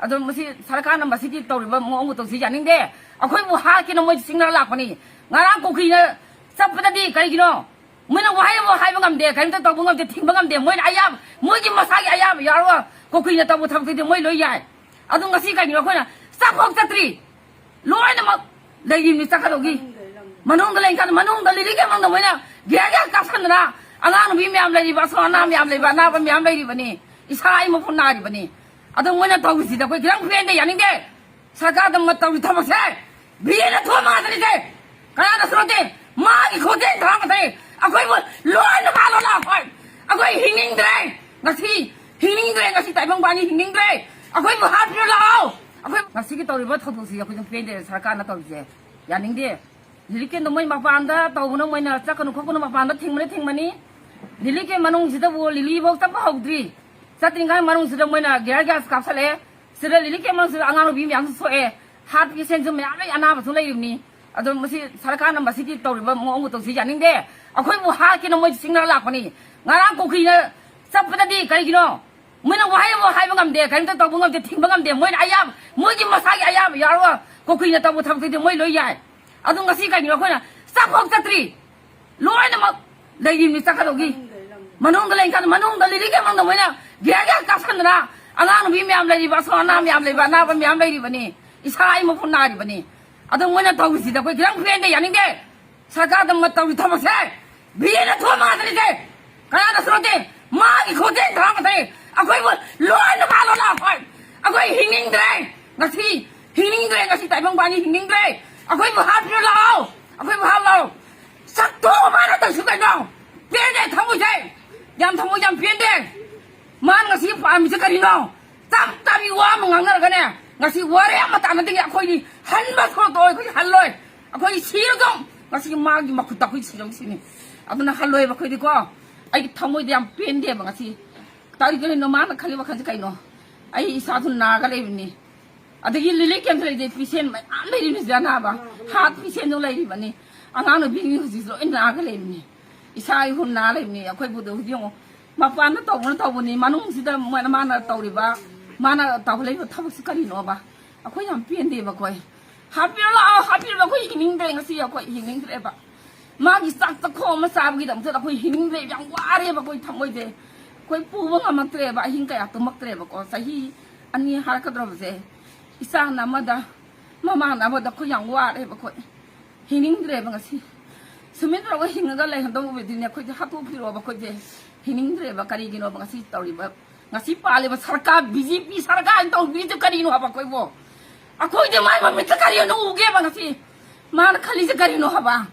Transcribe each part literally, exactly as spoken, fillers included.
ꯑꯗꯣ ꯃꯁꯤ ꯁꯔꯀꯥꯔꯅ ꯃꯁꯤꯒꯤ ꯇꯧꯔꯤꯕ ꯃꯑꯣꯡ ꯃꯇꯧꯁꯤ ꯌꯥꯅꯤꯡꯗꯦ꯫ ꯑꯩꯈꯣꯏꯕꯨ ꯍꯥꯠꯀꯦꯅ ꯃꯣꯏ ꯆꯤꯡꯅꯔ ꯂꯥꯛꯄꯅꯤ꯫ ꯉꯔꯥꯡ ꯀꯨꯀꯤꯅ ꯆꯠꯄꯗꯗꯤ ꯀꯔꯤꯒꯤꯅꯣ? ꯃꯣꯏꯅ ꯋꯥꯍꯩ ꯑꯃ ꯍꯥꯏꯕ ꯉꯝꯗꯦ, ꯀꯔꯤꯝꯇ ꯇꯧꯕ ꯉꯝꯗꯦ, ꯊꯤꯡꯕ ꯉꯝꯗꯦ꯫ ꯃꯣꯏꯅ ꯑꯌꯥꯕ, ꯃꯣꯏꯒꯤ ꯃꯁꯥꯒꯤ ꯑꯌꯥꯕ ꯌꯥꯎꯔꯒ ꯀꯨꯀꯤꯅ ꯇꯧꯕ ꯊꯕꯛꯇꯨꯗꯤ ꯃꯣꯏ ꯂꯣꯏ ꯌꯥꯏ꯫ ꯑꯗꯨ ꯉꯁꯤ ꯀꯩꯒꯤꯅꯣ ꯑꯩꯈꯣꯏꯅ ꯆꯠꯐꯥꯎ ꯆꯠꯇ꯭ꯔꯤ? ꯂꯣꯏꯅꯃꯛ ꯂꯩꯔꯤꯕꯅꯤ ꯆꯠꯀꯗꯧꯒꯤ꯫ ꯃꯅꯨꯡꯗ ꯂꯩꯔꯤꯀꯥꯟꯗ ꯃꯅꯨꯡꯗ ꯂꯤꯂꯤ ꯀꯦꯝ ꯃꯅꯨꯡꯗ ꯃꯣꯏꯅ ꯒ꯭ꯌꯥ ꯒ꯭ꯌꯥ ꯀꯥꯞꯁꯟꯗꯅ ꯑꯉꯥꯡ ꯅꯨꯄꯤ ꯃꯌꯥꯝ ꯂꯩꯔꯤꯕ, ꯑꯁꯣꯟ ꯑꯅꯥ ꯃꯌꯥꯝ ꯂꯩꯕ, ꯑꯅꯥꯕ ꯃꯌꯥꯝ ꯂꯩꯔꯤꯕꯅꯤ꯫ ꯏꯁꯥ ꯑꯩ ꯃꯄꯨ ꯅꯥꯔꯤꯕꯅꯤ꯫ ꯑꯗꯨ ꯃꯣꯏꯅ ꯇꯧꯔꯤꯁꯤꯗ ꯑꯩꯈꯣꯏ ꯈꯤꯇꯪ ꯄꯦꯟꯗꯦ, ꯌꯥꯅꯤꯡꯗꯦ꯫ ꯁꯔꯀꯥꯔꯗ ꯃ-, ꯇꯧꯔꯤ ꯊꯕꯛꯁꯦ ꯕꯤꯖꯦꯄꯤꯅ ꯊꯣꯛꯑ ꯉꯥꯛꯇꯅꯤꯁꯦ꯫ ꯀꯅꯥꯗꯁꯨ ꯅꯠꯇꯦ꯫ ꯃꯥꯒꯤ ꯈꯣꯟꯖꯦꯜ ꯊꯥꯔꯛꯄꯗꯒꯤ ꯑꯩꯈꯣꯏꯕꯨ ꯂꯣꯏꯅ ꯃꯥ ꯂꯣꯏ ꯂꯥꯛꯑꯣ꯫ ꯑꯩꯈꯣꯏ ꯍꯤꯡꯅꯤꯡꯗ꯭ꯔꯦ꯫ ꯉꯁꯤ ꯍꯤꯡꯅꯤꯡꯗ꯭ꯔꯦ꯫ ꯉꯁꯤ ꯇꯥꯏꯕꯪ ꯄꯥꯟꯕꯤ ꯍꯤꯡꯅꯤꯡꯗ꯭ꯔꯦ꯫ ꯑꯩꯈꯣꯏꯕꯨ ꯍꯥꯠꯄꯤꯔꯣ ꯂꯥꯛꯑꯣ꯫ ꯑꯩꯈꯣꯏ ꯉꯁꯤꯒꯤ ꯇꯧꯔꯤꯕ ꯊꯧꯗꯣꯛꯁꯤ ꯑꯩꯈꯣꯏ ꯑꯗꯨꯝ ꯄꯦꯟꯗꯦ꯫ ꯁꯔꯀꯥꯔꯅ ꯇꯧꯔꯤꯁꯦ ꯌꯥꯅꯤꯡꯗꯦ꯫ ꯂꯤꯂꯤ ꯀꯦꯝꯗꯣ ꯃꯣꯏ ꯃꯄꯥꯟꯗ ꯇꯧꯕꯅ ꯃꯣꯏꯅ ꯆꯠꯀꯅꯨ ꯈꯣꯠꯀꯅꯨ ꯃꯄꯥꯟꯗ ꯊꯤꯡꯕꯅ ꯊꯤꯡꯕꯅꯤ꯫ ꯂꯤꯂꯤ ꯀꯦꯝ ꯃꯅꯨꯡꯁꯤꯗꯕꯨ ꯂꯤꯂꯤꯐꯧ ꯆꯠꯄ ꯍꯧꯗ꯭ꯔꯤ꯫ ꯆꯠꯇ꯭ꯔꯤꯉꯩ ꯃꯅꯨꯡꯁꯤꯗ ꯃꯣꯏꯅ ꯒ꯭ꯌꯥꯔ ꯒ꯭ꯌꯥꯁ ꯀꯥꯞꯁꯜꯂꯛꯑꯦ꯫ ꯁꯤꯗ ꯂꯤꯂꯤ ꯀꯦꯝ ꯃꯅꯨꯡꯁꯤꯗ ꯑꯉꯥꯡ ꯅꯨꯄꯤ ꯃꯌꯥꯝꯁꯨ ꯁꯣꯛꯑꯦ꯫ ꯍꯥꯔꯠ ꯄꯦꯁꯦꯟꯁꯨ ꯃꯌꯥꯝ ꯂꯩ, ꯑꯅꯥꯕꯁꯨ ꯂꯩꯔꯤꯕꯅꯤ꯫ ꯑꯗꯣ ꯃꯁꯤ ꯁꯔꯀꯥꯔꯅ ꯃꯁꯤꯒꯤ ꯇꯧꯔꯤꯕ ꯃꯑꯣꯡ ꯃꯇꯧꯁꯤ ꯌꯥꯅꯤꯡꯗꯦ꯫ ꯑꯩꯈꯣꯏꯕꯨ ꯍꯥꯠꯀꯦꯅ ꯃꯣꯏ ꯆꯤꯡꯅꯔ ꯂꯥꯛꯄꯅꯤ꯫ ꯉꯔꯥꯡ ꯀꯨꯀꯤꯅ ꯆꯠꯄꯗꯗꯤ ꯀꯔꯤꯒꯤꯅꯣ? ꯃꯣꯏꯅ ꯋꯥꯍꯩ ꯑꯃ ꯍꯥꯏꯕ ꯉꯝꯗꯦ, ꯀꯔꯤꯝꯇ ꯇꯧꯕ ꯉꯝꯗꯦ, ꯊꯤꯡꯕ ꯉꯝꯗꯦ꯫ ꯃꯣꯏꯅ ꯑꯌꯥꯕ, ꯃꯣꯏꯒꯤ ꯃꯁꯥꯒꯤ ꯑꯌꯥꯕ ꯌꯥꯎꯔꯒ ꯀꯨꯀꯤꯅ ꯇꯧꯕ ꯊꯕꯛꯇꯨꯗꯤ ꯃꯣꯏ ꯂꯣꯏ ꯌꯥꯏ꯫ ꯑꯗꯨ ꯉꯁꯤ ꯀꯩꯒꯤꯅꯣ ꯑꯩꯈꯣꯏꯅ ꯆꯠꯐꯥꯎ ꯆꯠꯇ꯭ꯔꯤ? ꯂꯣꯏꯅꯃꯛ ꯂꯩꯔꯤꯕꯅꯤ ꯆꯠꯀꯗꯧꯒꯤ꯫ ꯃꯅꯨꯡꯗ ꯂꯩꯔꯤꯀꯥꯟꯗ ꯃꯅꯨꯡꯗ ꯂꯤꯂꯤ ꯀꯦꯝ ꯃꯅꯨꯡꯗ ꯃꯣꯏꯅ ꯒ꯭ꯌꯥ ꯒ꯭ꯌꯥ ꯀꯥꯞꯁꯟꯗꯅ ꯑꯉꯥꯡ ꯅꯨꯄꯤ ꯃꯌꯥꯝ ꯂꯩꯔꯤꯕ, ꯑꯁꯣꯟ ꯑꯅꯥ ꯃꯌꯥꯝ ꯂꯩꯕ, ꯑꯅꯥꯕ ꯃꯌꯥꯝ ꯂꯩꯔꯤꯕꯅꯤ꯫ ꯏꯁꯥ ꯑꯩ ꯃꯄꯨ ꯅꯥꯔꯤꯕꯅꯤ꯫ ꯑꯗꯨ ꯃꯣꯏꯅ ꯇꯧꯔꯤꯁꯤꯗ ꯑꯩꯈꯣꯏ ꯈꯤꯇꯪ ꯄꯦꯟꯗꯦ, ꯌꯥꯅꯤꯡꯗꯦ꯫ ꯁꯔꯀꯥꯔꯗ ꯃ-, ꯇꯧꯔꯤ ꯊꯕꯛꯁꯦ ꯕꯤꯖꯦꯄꯤꯅ ꯊꯣꯛꯑ ꯉꯥꯛꯇꯅꯤꯁꯦ꯫ ꯀꯅꯥꯗꯁꯨ ꯅꯠꯇꯦ꯫ ꯃꯥꯒꯤ ꯈꯣꯟꯖꯦꯜ ꯊꯥꯔꯛꯄꯗꯒꯤ ꯑꯩꯈꯣꯏꯕꯨ ꯂꯣꯏꯅ ꯃꯥ ꯂꯣꯏ ꯂꯥꯛꯑꯣ꯫ ꯑꯩꯈꯣꯏ ꯍꯤꯡꯅꯤꯡꯗ꯭ꯔꯦ꯫ ꯉꯁꯤ ꯍꯤꯡꯅꯤꯡꯗ꯭ꯔꯦ꯫ ꯉꯁꯤ ꯇꯥꯏꯕꯪ ꯄꯥꯟꯕꯤ ꯍꯤꯡꯅꯤꯡꯗ꯭ꯔꯦ꯫ ꯑꯩꯈꯣꯏꯕꯨ ꯍꯥꯠꯄꯤꯔꯣ ꯂꯥꯛꯑꯣ꯫ ꯑꯩꯈꯣꯏꯕꯨ ꯍꯥꯠꯂꯣ꯫ ꯆꯠꯊꯣꯛꯑꯣ ꯃꯥꯅ ꯇꯧꯁꯨ ꯀꯩꯅꯣ꯫ ꯄꯦꯟꯗꯦ ꯊꯃꯣꯏꯁꯦ꯫ ꯌꯥꯝ ꯊꯃꯣꯏ ꯌꯥꯝ ꯄꯦꯟꯗꯦ꯫ ꯃꯥꯅ ꯉꯁꯤ ꯄꯥꯝꯃꯤꯁꯦ ꯀꯔꯤꯅꯣ? ꯆꯞ ꯇꯥꯕꯤ ꯋꯥ ꯑꯃ ꯉꯥꯡꯅꯔꯒꯅꯦ, ꯉꯁꯤ ꯋꯥꯔꯦ ꯑꯃ ꯇꯥꯟꯅꯗꯒꯤ ꯑꯩꯈꯣꯏꯗꯤ ꯍꯟꯕ ꯊꯣꯛꯂꯛꯇꯣꯏ, ꯑꯩꯈꯣꯏꯗꯤ ꯍꯜꯂꯣꯏ꯫ ꯑꯩꯈꯣꯏ ꯁꯤꯔꯗꯧ ꯉꯁꯤ ꯃꯥꯒꯤ ꯃꯈꯨꯠꯇ ꯑꯩꯈꯣꯏ ꯁꯤꯔꯧꯁꯤꯅꯤ꯫ ꯑꯗꯨꯅ ꯍꯜꯂꯣꯏꯕ ꯑꯩꯈꯣꯏꯗꯤꯀꯣ꯫ ꯑꯩꯒꯤ ꯊꯃꯣꯏꯗ ꯌꯥꯝ ꯄꯦꯟꯗꯦꯕ ꯉꯁꯤ꯫ ꯀꯔꯤ ꯀꯔꯤꯅꯣ ꯃꯥꯅ ꯈꯜꯂꯤꯕ ꯋꯥꯈꯜꯁꯦ ꯀꯩꯅꯣ? ꯑꯩ ꯏꯁꯥꯁꯨ ꯅꯥꯔꯒ ꯂꯩꯕꯅꯤ꯫ ꯑꯗꯒꯤ ꯂꯤꯂꯤ ꯀꯦꯝꯁ ꯂꯩꯇꯦ, ꯄꯤꯁꯦꯟ ꯃꯌꯥꯝ ꯂꯩꯔꯤꯕꯅꯤ ꯁꯤꯗ ꯑꯅꯥꯕ꯫ ꯍꯥꯔꯠ ꯄꯤꯁꯦꯟꯁꯨ ꯂꯩꯔꯤꯕꯅꯤ꯫ ꯑꯉꯥꯡ ꯅꯨꯄꯤ ꯍꯧꯖꯤꯛ ꯂꯣꯏ ꯅꯥꯔꯒ ꯂꯩꯕꯅꯤ꯫ ꯏꯁꯥ ꯏꯍꯨꯝ ꯅꯥ ꯂꯩꯕꯅꯤ꯫ ꯑꯩꯈꯣꯏꯕꯨꯗ ꯍꯧꯖꯤꯛ ꯌꯦꯡꯉꯣ꯫ ꯃꯄꯥꯟꯗ ꯇꯧꯕꯅ ꯇꯧꯕꯅꯤ, ꯃꯅꯨꯡꯁꯤꯗ ꯃꯣꯏꯅ ꯃꯥꯅ ꯇꯧꯔꯤꯕ ꯃꯥꯅ ꯇꯧꯍꯜꯂꯛꯏꯕ ꯊꯕꯛꯁꯤ ꯀꯔꯤꯅꯣꯕ? ꯑꯩꯈꯣꯏ ꯌꯥꯝ ꯄꯦꯟꯗꯦꯕ꯫ ꯑꯩꯈꯣꯏ ꯍꯥꯠꯄꯤꯔꯣ ꯂꯥꯛꯑꯣ, ꯍꯥꯠꯄꯤꯔꯣ, ꯑꯩꯈꯣꯏ ꯍꯤꯡꯅꯤꯡꯗ꯭ꯔꯦ꯫ ꯉꯁꯤ ꯑꯩꯈꯣꯏ ꯍꯤꯡꯅꯤꯡꯗ꯭ꯔꯦꯕ꯫ ꯃꯥꯒꯤ ꯆꯥꯛ ꯆꯈꯣ ꯑꯃ ꯆꯥꯕꯒꯤꯗꯃꯛꯇ ꯑꯩꯈꯣꯏ ꯍꯤꯡꯅꯤꯡꯗ꯭ꯔꯦ꯫ ꯌꯥꯝ ꯋꯥꯔꯦꯕ ꯑꯩꯈꯣꯏ ꯊꯃꯣꯏꯁꯦ꯫ ꯑꯩꯈꯣꯏ ꯄꯨꯕ ꯉꯝꯃꯛꯇ꯭ꯔꯦꯕ꯫ ꯑꯍꯤꯡ ꯀꯌꯥ ꯇꯨꯝꯃꯛꯇ꯭ꯔꯦꯕꯀꯣ꯫ ꯆꯍꯤ ꯑꯅꯤ ꯍꯥꯔꯛꯀꯗꯧꯔꯕꯁꯦ, ꯏꯆꯥꯅ ꯑꯃꯗ, ꯃꯃꯥꯅ ꯑꯃꯗ, ꯑꯩꯈꯣꯏ ꯌꯥꯝ ꯋꯥꯔꯦꯕ꯫ ꯑꯩꯈꯣꯏ ꯍꯤꯡꯅꯤꯡꯗ꯭ꯔꯦꯕ꯫ ꯉꯁꯤ ꯁꯨꯃꯥꯏꯅ ꯇꯧꯔꯒ ꯍꯤꯡꯉꯒ ꯂꯩꯍꯟꯗꯧꯕ ꯑꯣꯏꯗꯤꯅꯦ, ꯑꯩꯈꯣꯏꯁꯦ ꯍꯥꯠꯇꯣꯛꯄꯤꯔꯛꯑꯣꯕ꯫ ꯑꯩꯈꯣꯏꯁꯦ ꯍꯤꯡꯅꯤꯡꯗ꯭ꯔꯦꯕ꯫ ꯀꯔꯤꯒꯤꯅꯣꯕ ꯉꯁꯤ ꯇꯧꯔꯤꯕ, ꯉꯁꯤ ꯄꯥꯜꯂꯤꯕ ꯁꯔꯀꯥꯔ, ꯕꯤ ꯖꯦ ꯄꯤ ꯁꯔꯀꯥꯔꯅ ꯇꯧꯕꯤꯔꯤꯁꯦ ꯀꯔꯤꯅꯣ ꯍꯥꯏꯕ? ꯑꯩꯈꯣꯏꯕꯨ, ꯑꯩꯈꯣꯏꯁꯦ ꯃꯥꯏ ꯃꯃꯤꯠꯇ ꯀꯔꯤꯅꯣ ꯎꯒꯦꯕ? ꯉꯁꯤ ꯃꯥꯅ ꯈꯜꯂꯤꯁꯦ ꯀꯔꯤꯅꯣ ꯍꯥꯏꯕ?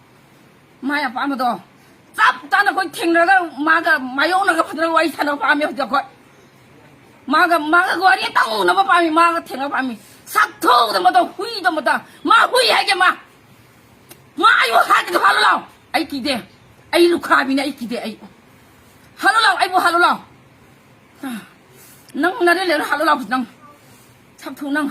ꯃꯥꯏ ꯑꯄꯥꯝꯕꯗꯣ ꯆꯞ ꯆꯥꯅ ꯑꯩꯈꯣꯏ ꯊꯦꯡꯅꯔꯒ ꯃꯥꯒ ꯃꯥꯌꯣꯛꯅꯒ ꯐꯖꯅ ꯋꯥꯔꯤ ꯁꯥꯟꯅꯕ ꯄꯥꯝꯃꯦ ꯍꯧꯖꯤꯛ ꯑꯩꯈꯣꯏ꯫ ꯃꯥꯒ, ꯃꯥꯒ ꯋꯥꯔꯤ ꯇꯧꯅꯕ ꯄꯥꯝꯃꯤ, ꯃꯥꯒ ꯊꯦꯡꯅꯕ ꯄꯥꯝꯃꯤ꯫ ꯁꯛ ꯊꯨꯗ ꯃꯗꯣ, ꯍꯨꯏꯗ ꯃꯗꯣ, ꯃꯥ ꯍꯨꯏ ꯍꯥꯏꯒꯦ ꯃꯥ꯫ ꯃꯥ ꯑꯩꯕꯨ ꯍꯥꯠꯀꯦ ꯍꯥꯠꯂꯨ ꯂꯥꯎ꯫ ꯑꯩ ꯀꯤꯗꯦ꯫ ꯑꯩ ꯂꯨꯈ꯭ꯔꯥꯕꯤꯅꯦ, ꯑꯩ ꯀꯤꯗꯦ꯫ ꯑꯩ ꯍꯥꯠꯂꯨ ꯂꯥꯎ, ꯑꯩꯕꯨ ꯍꯥꯠꯂꯨ ꯂꯥꯎ꯫ ꯅꯪ ꯅꯔꯦꯟ ꯂꯩꯔ ꯍꯥꯠꯂꯨ ꯂꯥꯎ ꯅꯪ꯫ ꯁꯛ ꯊꯨ ꯅꯪ꯫